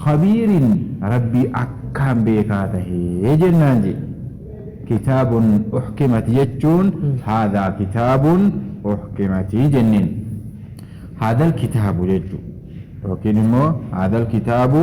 Khabiirin Rabbii akkaan beekaa tahee jennaan je. Kitaabun uhkimat jechuun haadhaa kitaabun uhkimatii jenneen. Haadhal kitaabu jechu yookiin immoo haadhal kitaabu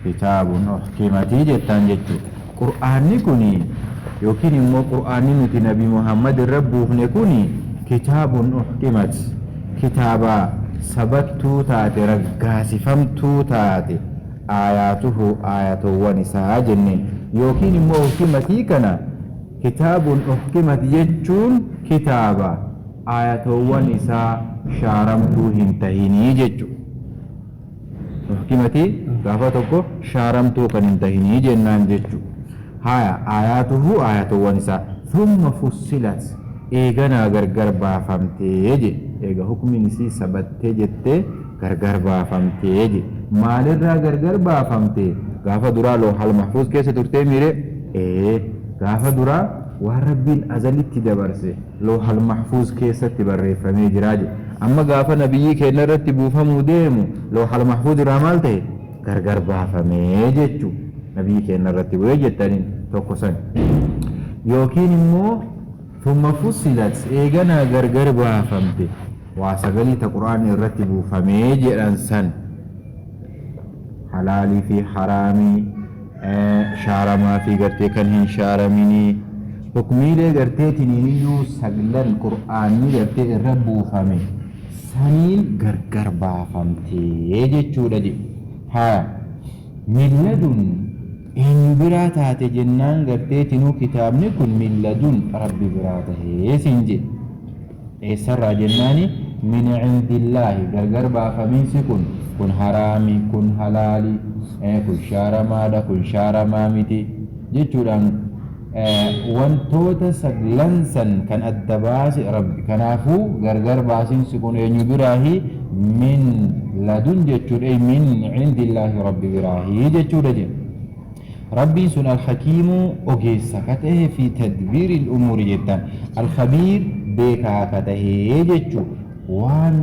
kitaabun uhkimatii jettaan jechu. Qur'aanni kuni yookiin immoo Qur'aanni nuti Nabi Muhammad irra buufne kuni kitaabun uhkimat, kitaaba sabattuu taate, raggaasifamtuu taate, aayaatuhu aayatowwan isaa jenneen. Yookiin immoo uhkimatii kana kitaabun uhkimat jechuun kitaaba aayatowwan isaa shaaramtuu hin tahinii jechu. Uhkimatii gaafa tokko shaaramtuu kan hin tahinii jennaan jechu. Haya, aayaatuhu aayatowwan isaa, thumma fussilat eeganaa gargar baafamtee je, eega hukmiin isii sabattee jettee gargar baafamtee je. Maalirraa gargar baafamte? Gaafa duraa loohal mahfuuz keessa turtee miire? Ee, gaafa duraa waan Rabbiin azalitti dabarse loohal mahfuuz keessatti barreeffamee jiraa je. Amma gaafa nabiyyii keenna irratti buufamuu deemu loohal mahfuuz irraa maal tahe? Gargar baafamee jechu. Nabiyyii keenna irratti bu'ee jettaniin tokko sani. Yookiin immoo thumma fussilat eeganaa gargar baafamte, waa sagalii ta qur'aanni irratti buufamee jedhan san, halaalii fi haraamii, shaaramaa fi gartee kan hin shaaraminii, hukmiilee gartee tiniiniyyuu saglan qur'aanni gartee irra buufame saniin gargar baafamtee jechuudha jedhe. Haya, min ladun eenyu biraa taate jennaan gartee tinuu kitaabni kun min ladun Rabbi biraa tahee siin jedhe. Eessarraa jennaani min cindillaahi gargar baafamiinsi kun, kun haraami, kun halaali, kun shaaramaadha, kun shaaramaa miti jechuudhaan wantoota saglan san kan adda baase Rabbi. Kanaafuu gargar baasiinsi kun eenyu biraahi? Min ladun jechuudha, ay min cindillaahi Rabbi biraahi jechuudha jedhe. Rabbiin sun Al-Hakiimu ogeessa ka tahe fi tadbiiril umuuri jettaan. Al-Khabiir beekaa ka tahee jechu, waan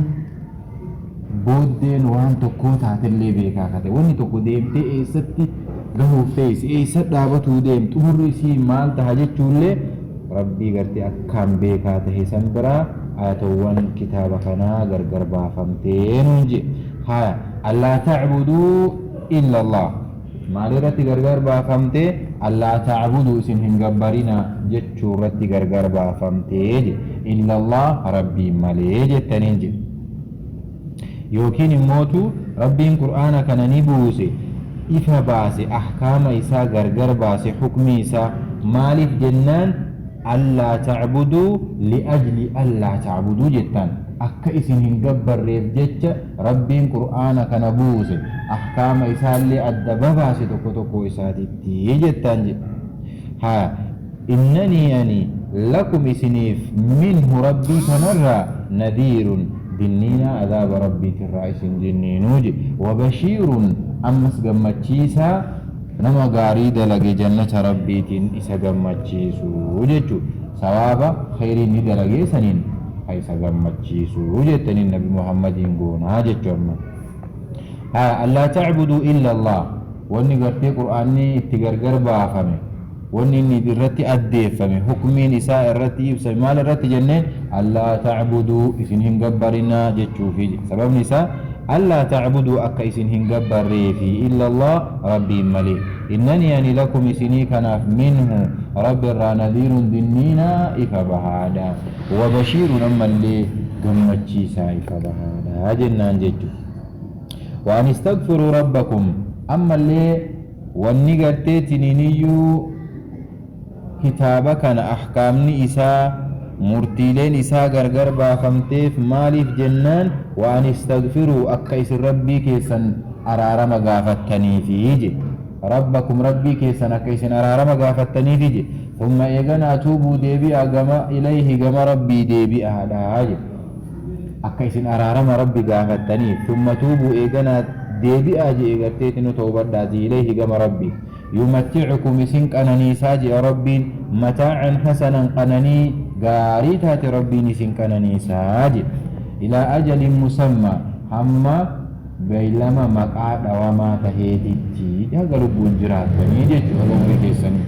booddeen waan tokkoo taatellee beekaa ka tahe. Wanni tokko deemtee eessatti gahuuf teessi, eessa dhaabatuu deem, xumurri isii maal taha jechuullee Rabbii gartee akkaan beekaa tahe san biraa ayatowwan kitaaba kanaa gargar baafamtee nuun je'e. Haya, allaa ta'buduu illa Allah. Maalirratti gargar baafamte? Allaa ta'buduu isin hin gabbarinaa jechuurratti gargar baafamte jedhe. Illallaah Rabbiin malee jettaniin jedhe. Yookiin immootu Rabbiin Qur'aana kana ni buuse, ifa baase, ahkaama isaa gargar baase, hukmii isaa, maaliif jennaan Allaa ta'buduu li'ajli allaa ta'buduu jettaan. Akka isin hin gabbarreef jecha Rabbiin Qur'aana kana buuse, ahkaama isaallee adda babaase tokko tokkoo isaatitti jettaan jedhe. Haya, Innanii ani lakum isiniif minhu Rabbii kanarraa nadhiirun dinniinaa azaaba Rabbiitirraa isin dinniinuu jedhe. Wa bashiirun ammas gammachiisaa Nama gaarii dalage jannata Rabbiitiin isa gammachiisu jechu. Sawaaba kheyrii inni dalagee saniin ka isa gammachiisu jettaniin nabi Muhammadiin goonaa jechu amma. Haya, allaa ta'buduu illa Allah, wanni gartee Qur'aanni itti gargar baafame, wanni inni irratti addeeffame, hukmiin isaa irratti ibsame maal irratti jenneen? Allaa ta'buduu isin hin gabbarinaa jechuufi. Sababni isaa Allaa ta'buduu akka isin hin gabbarreefi illallaah Rabbiin malee. Innanii ani lakum isinii kanaaf minhu Rabbi irraa nadhiirun dinniinaa ifa bahaadha. Wa bashiirun ammallee gammachiisaa ifa bahaadha jennaan jechu. Wa an istagfiruu rabbakum ammallee wanni gartee tiniiniyyuu Kitaaba kana ahkaamni isaa, murtiileen isaa gargar baafamteef maaliif jennaan wa an istagfiruu akka isin Rabbii keessan araarama gaafattaniifi je. Rabbakum Rabbii keessan akka isin araarama gaafattaniifi je. Thumma eeganaa tuubuu deebi'aa gama ilayhi gama Rabbii deebi'aadha je. Akka isin araarama Rabbi gaafattaniif thumma tuubuu eeganaa deebi'aa je'e garteetinu tawbadhaatii ilayhi gama Rabbii. Yumatti'ukum isin qananiisaa je'a Rabbiin, mataa'an hasanan qananii gaarii taate Rabbiin isin qananiisaa je'e. Ilaa ajalin musammaa hamma Beeylama maqaa dhawamaa taheetitti haga lubbuun jiraattanii jechuudha, haga umrii keessanii.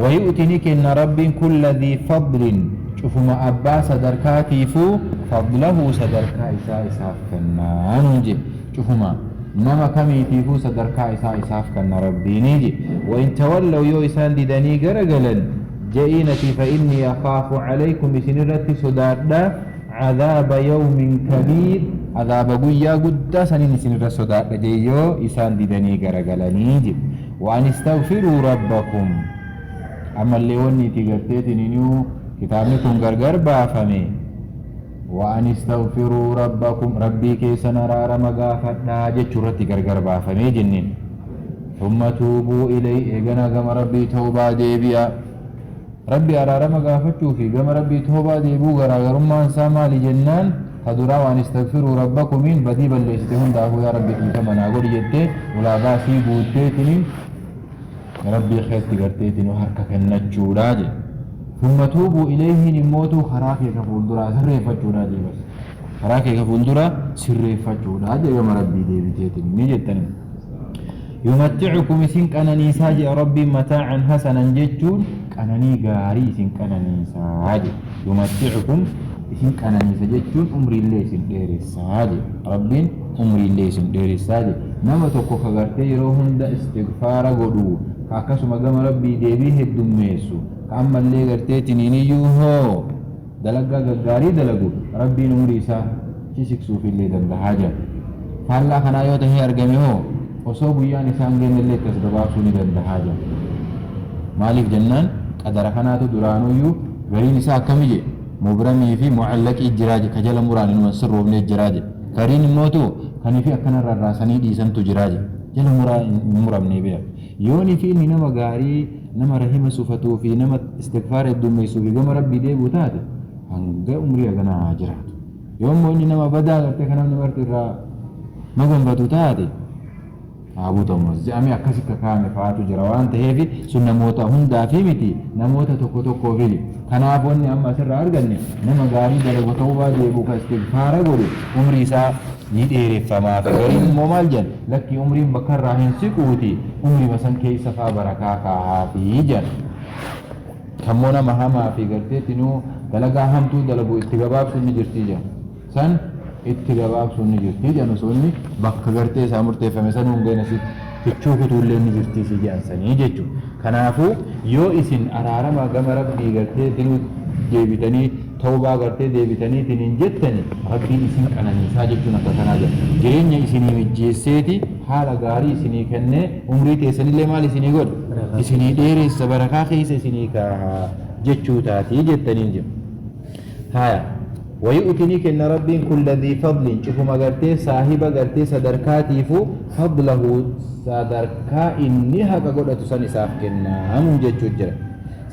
Wayu'ti ni kenna Rabbiin kulla dhii fadlin cufuma abbaa sadarkaatiifuu fadlahu sadarkaa isaa isaaf kennaa nuun jedhe. Cufuma nama kamiitiifuu sadarkaa isaa isaaf kenna Rabbiinii jedhe. Wa in tawallaw yoo isaan didanii garagalan je'iinati fa innii akhaafu calaykum isinirratti sodaadha Cadaaba yawmin kabiir, azaaba guyyaa guddaa saniin isin irra sodaadha jee yoo isaan didanii garagalanii je. Wa an istagfiruu rabbakum, ammallee wanni itti garteetininuu kitaabni kun gargar baafame, wa an istagfiruu rabbakum, Rabbii keessan araarama gaafadhaa jechuu irratti gargar baafamee jenneen. Thumma tuubuu ilay, eeganaa gama Rabbii tawbaa deebi'a. Rabbi araarama gaafachuu fi gama Rabbii tawbaa deebi'uu garaagarummaan isaa maali jennaan, ta duraa waan istagfiruu rabbakumiin badii balleessite hundaafuu yaa Rabbi dhiifama naa godhi jettee ulaagaa isii guutteetiniin Rabbii keetti garteetinuu harka kennachuudha jedhe. Thumma tuubuu ilayhiin immootuu karaa kee ka fuulduraa sirreeffachuudha jedhe bas. Karaa kee ka fuulduraa sirreeffachuudha jedhe gama Rabbii deebiteetiin ni jettaniin. Yumatti'ukum isin qananiisaa je'a Rabbiin mataa'an hasanan jechuun qananii gaarii isin qananiisaa jedhe. Yumatti'ukum isin qananiisa jechuun umriillee isin dheeressaa jedhe. Rabbiin umriillee isin dheeressaa jedhe. Nama tokko ka gartee yeroo hunda istigfaara godhu, ka akkasuma gama Rabbii deebii heddummeessu, ka ammallee gartee tiniiniyyuu hoo dalagaa gaggaarii dalagu Rabbiin umrii isaa si siksuufillee dandahaa jedhan. Faallaa kanaa yoo tahee argame hoo osoo guyyaan isaa hin geennellee itti as gabaabsuu ni dandahaa jedhan. Maaliif jennaan qadara kanaatu duraanuuyyuu gariin isaa akkami jedhe mubramii fi mu'allaqii jiraa jedhe, ka jala muraan inuma hin sirroofnee jiraa jedhe. Gariin immootu kanii fi akkana rarraasanii dhiisantu jiraa jedhe. Jala muraa hin muramnee beeka. Yoonii fi inni nama gaarii, nama rahima sufatuu fi nama istigfaara heddummeessuu fi gama Rabbii deebi'u taate hanga umrii haganaa haa jiraatu. Yoo immoo inni nama badaa gartee ka namni marti irraa maganfatu taate haa butamu je'amee akkasi ka kaa'ame fa'aatu jira waan taheef sun namoota hundaafii miti, namoota tokko tokkoofi. Kanaaf wanni amma asirraa arganne nama gaarii dalagu, tawbaa deebi'u, ka istigfaara godhu umrii isaa ni dheereffamaaf. Gariin immoo maal jedhan? Lakkii, umriin bakka irraa hin siquuti umrima san keessa faa barakaa kaahaafi jedhan. Kammoo nama hamaa fi garteetinuu dalagaa hamtuu dalagu itti gabaabsuun ni jirti jedhan. San itti gabaabsuun ni jirti jedhan, osoo inni bakka gartee isaa murteeffame sanuu hin gahin asitti kichuu kutuullee ni jirti si jedhan sanii jechuudha. Kanaafuu yoo isin araarama gama Rabbii garteetinuu deebitanii tawbaa gartee deebitaniitiin hin jettani Rabbiin isin qananiisaa jechuun akka kanaa jedha. Jireenya isinii mijjeesseeti haala gaarii isinii kennee umrii teessanillee maal isinii godha? Isinii dheeressa, barakaa keessa isinii kaaha jechuu taatii jettaniin jedhu. Haya. Wayu'ti ni kenna Rabbiin kulla dhii fadlin cufuma gartee saahiba gartee sadarkaatiifuu fadlahu sadarkaa inni haqa godhatu san isaaf kennaa nuun jechuu jira.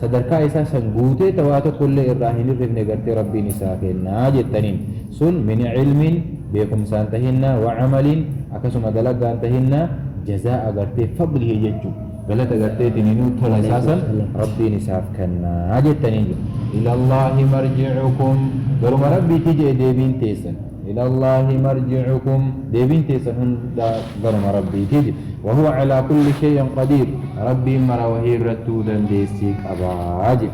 Sadarkaa isaa san guutee ta waa tokkollee irraa hin hirrifne gartee Rabbiin isaa kenna jettaniin. Sun min cilmin beekumsaan tahinna, wa camalin akkasuma dalagaan tahinna, jazaa'a gartee fadlihi jechu galata garteetininuu tola isaa san Rabbiin isaaf kenna jettaniin jedhe. Ilallaahi marji'ukum garuma Rabbiiti jedhe deebiin teessan. Ilallaahi marji'ukum deebiin teessan hunda garuma Rabbiiti jedhe. Wahuwa calaa kulli shay'in qadiir Rabbiin mara wahii irrattuu dandeessii qabaa jedhe.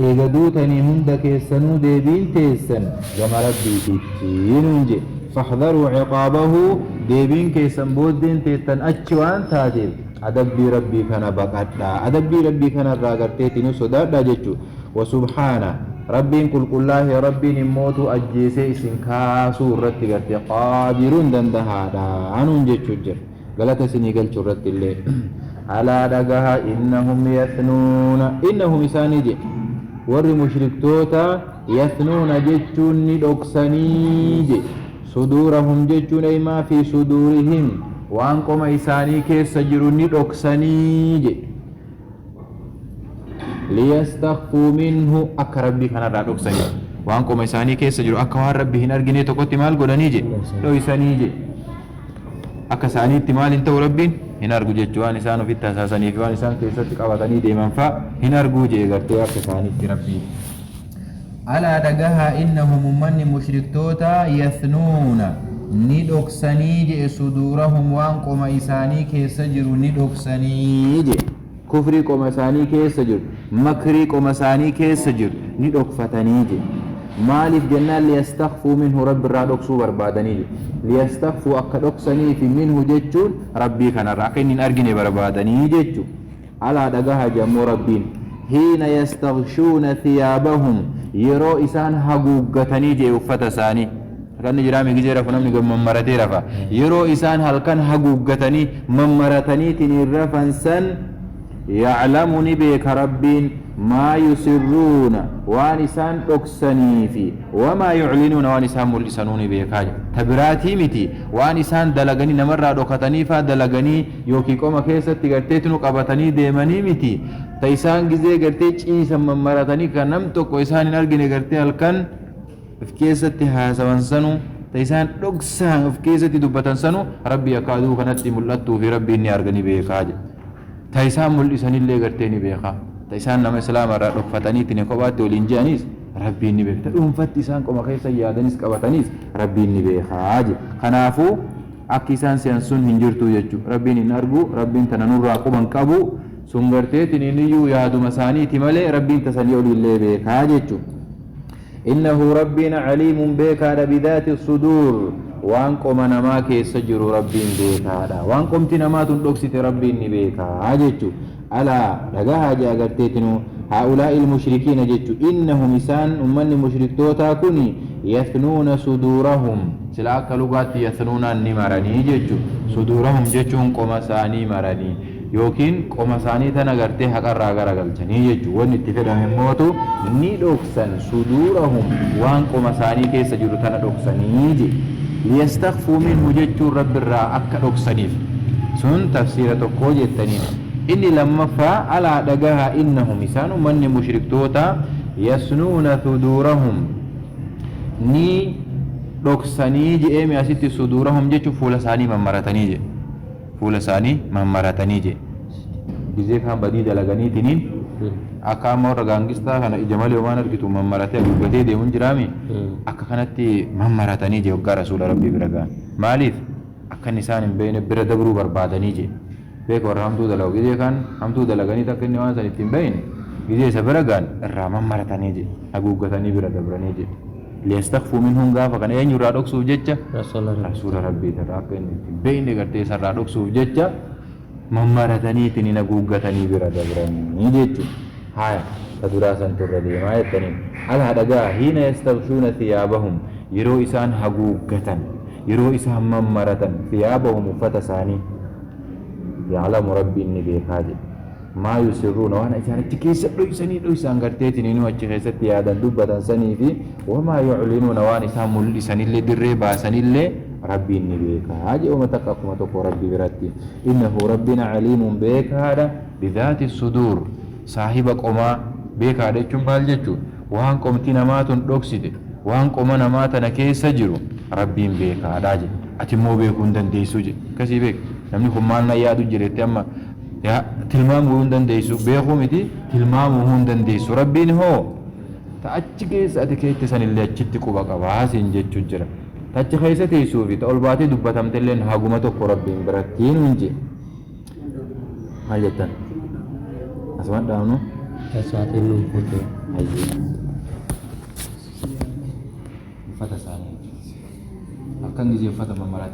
Eega duutanii hunda keessanuu deebiin teessan gama Rabbiititti nuun jedhe. Fahdharuu ciqaabahu deebiin keessan booddeen teettan achi waan taateef adabbii Rabbii kana baqadhaa. Adabbii Rabbii kanarraa garteetinuu sodaadhaa jechuudha. Wa subhaana Rabbiin qulqullaahee Rabbiin immootuu ajjeesee isin kaasuu irratti gartee qaadiruun dandahaadha nuun jechuu jira. Galata isinii galchuu irratti illee. Alaa dhagaha, innahum yathnuuna, innahum isaanii jedhe warri mushriktoota, yathnuuna jechuun ni dhoksanii jedhe, suduurahum jechuun ay maa fi suduurihim waan qoma isaanii keessa jiru ni dhoksanii jedhe, liyastakhfuu minhu akka Rabbii kanarraa dhoksanii waan qoma isaanii keessa jiru akka waan Rabbi hin arginee tokkotti maal godhanii jedhe dhoysanii jedhe. Akka isaaniitti maal hin ta'u? Rabbiin hin argu jechuu, waan isaan ofitti hasaasanii fi waan isaan keessatti qabatanii deeman faa hin arguu jee gartee akka isaaniitti Rabbiin. Alaa dhagahaa, innahum ummanni mushriktoota, yathnuuna Ni dhoksanii je'e, suduurahum, waan qoma isaanii keessa jiru ni dhoksanii je'e. Kufrii qoma isaanii keessa jiru, makrii qoma isaanii keessa jiru ni dhokfatanii je'e. Maaliif jennaan, liyastakhfuu minhu, Rabbi irraa dhoksuu barbaadanii je'e. Liyastakhfuu, akka dhoksaniifi, minhu jechuun Rabbii kanarraa akka inni hin argine barbaadanii jechu. Alaa, dhagahaa je'e ammoo Rabbiin, hiina yastaghshuuna thiyaabahum, yeroo isaan haguuggatanii je'e uffata isaanii. Kan jiraame gizee rafu namni gad mammaratee rafa. Yeroo isaan halkan haguuggatanii mammarataniitiin rafan san, yaclamu, ni beeka Rabbiin, maa yusirruuna, waan isaan dhoksanii fi wamaa yuclinuuna, waan isaan mul'isanuu ni beekaa jedha. Ta biraatii miti, waan isaan dalaganii namarraa dhokatanii faa dalaganii yookiin qoma keessatti garteetinu qabatanii deemanii miti, ta isaan gizee gartee ciisan mammaratanii kan nam tokko isaan hin argine gartee halkan of keessatti haasawan sanu, ta isaan dhoksaan of keessatti dubbatan sanu, Rabbii akka aduu kanatti mul'attuu fi Rabbiin ni arga, ni beekaa jedha. Ta isaan mul'isanillee gartee ni beekaa. Ta isaan nama Islaama irraa dhokfatanii ittiin kophaatti waliin je'anis Rabbiin ni beeka. Ta dhuunfatti isaan qoma keessa yaadanis qabataniis Rabbiin ni beekaa jedha. Kanaafuu akki isaan se'an sun hin jirtu jechuudha. Rabbiin hin argu, Rabbiin tana nurraa quban qabu sun garteetiin iyyuu yaaduma isaaniiti malee Rabbiin tasanii oliillee beekaa jechuudha. Innahu, Rabbiin, caliimun, beekaadha, bidhaati suduur, waan qoma namaa keessa jiru Rabbiin beekaadha. Waan qomti namaa tun dhoksite Rabbiin ni beekaa jechu. Alaa, dhagahaa jea garteetinu, haa'ulaa'i ilmushrikiina jechu, innahum, isaan ummanni mushriktootaa kuni, yathnuuna suduurahum, sila akka lugaatti yathnuunaan ni maranii jechu, suduurahum jechuun qoma isaanii maranii yookiin qoma isaanii tana gartee haqarraa garagalchanii jechu. Wanni itti fedhame mootu ni dhoksan, suduurahum, waan qoma isaanii keessa jiru tana dhoksanii je. Liyastakhfuu minhu jechuun Rabbirraa akka dhoksaniif. Sun tafsiira tokkoo jettaniin. Inni lammaffaa, alaa, dhagahaa, innahum, isaan ummanni mushriktoota, yasnuuna suduurahum, ni dhoksanii je'eemi. Asitti suduurahum jechuun fuula isaanii mammaratanii je, fuula isaanii mammaratanii je. Gizee kaan badii dalaganiitiniin akka amma warra gaangistaa kana ija malee waan argitu mammaratee haguuggatee deemuun jiraami. Akka kanatti mammaratanii je waggaa Rasuula Rabbii bira ga'an. Maaliif? Akka inni isaan hin beekne bira dabruu barbaadanii je. Beeka, warra hamtuu dalagu gizee kaan hamtuu dalaganii akka inni waan san ittiin beekne, gizee isa bira ga'an irraa mammaratanii je, haguuggatanii bira dabranii je. Liyastakhfuu minhum, gaafa kana eenyu irraa dhoksuuf jecha? Rasuula Rabbii irraa akka inni ittiin beekne gartee isarraa dhoksuuf jecha mammarataniitiin hin haguuggatanii bira dabranii jechuudha. Haya, ta duraa santu irra deemaa jettaniin. Alaa, dhagaa, hiina yastaghshuuna thiyaabahum, yeroo isaan haguuggatan, yeroo isaan mammaratan, thiyaabahum, uffata isaanii, ya'lamu, Rabbiin ni beekaa jedhe, maa yusirruuna, waan isaan achi keessa dhoysanii dhoysaan garteetiin inuu achi keessatti yaadan dubbatan sanii fi wamaa yuclinuuna, waan isaan mul'isanillee dirree baasanillee Rabbiin ni beekaa jedhe. Uma takka akkuma tokko Rabbi biratti. Innahu, Rabbiin, caliimun, beekaadha, bidhaati suduur, saahiba qomaa beekaadha jechuun maal jechuu? Waan qomti namaa tun dhoksite, waan qoma namaa tana keessa jiru Rabbiin beekaadha jedhe. Ati immoo beekuu hin dandeessuu jedhe. Akkasii beek, namni kun maal na yaadu jiretti amma yaa tilmaamuu hin dandeessu, beekuu miti, tilmaamuu hin dandeessu. Rabbiin hoo ta achi keessa ati keette sanillee achitti quba qabaa siin jechuu jira. Ta achi keessa teessuu fi ta ol baatee dubbatamtelleen haguma tokko Rabbiin biratti nuun jedhe. Maal jettan? Asumaan dhaabnu. Sa'aatiin nuun fuute. Hayyee. Uffata isaanii akkan gizee uffata mammaratee.